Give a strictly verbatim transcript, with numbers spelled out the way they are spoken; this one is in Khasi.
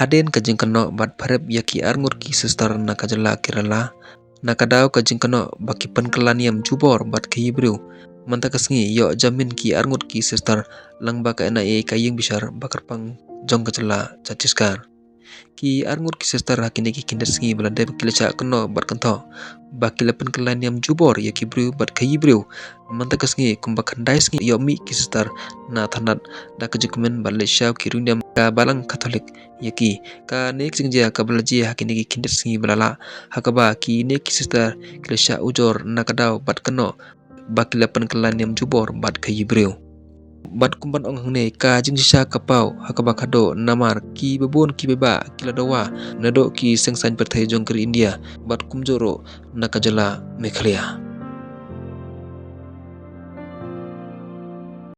Hadien ka jingkynnoh bad pharep ïa ki arngut ki sister na ka jylla Kerala, na ka daw ka jingkynnoh ba ki pynkylla niam jubor bad khaïi briew, mynta ka sngi ïoh jamin ki arngut ki sister lyngba ka N I A ka ïing bishar ba kyrpang jong ka jylla Chhattisgarh. Ki arngut ki sister ha kine ki khyndiat sngi ba la dep ki la shah kynnoh bad kynthoh ba ki la pynkylla niam jubor ïa ki briew bad khaïi briew. Mynta ka sngi kumba khyndai sngi ïoh mih ki sister na thanat da ka jingkmen bad leit shaw ki riewniam ka balang Katholik ïa ki. Kane ka jingjia kaba la jia ha kine ki khyndiat sngi ba la lah, ha kaba kine ki sister ki la shah ujor na ka daw bad kynnoh ba ki la pynkylla niam jubor bad khaïi briew. Bad kumban ong hangne, ka jingshisha ka paw ha kaba khadduh namar kiba bun kiba bah ki la dawa naduh ki seng saiñ pyrthei jong ka ri India bad kumjuh ruh na ka jylla Meghalaya.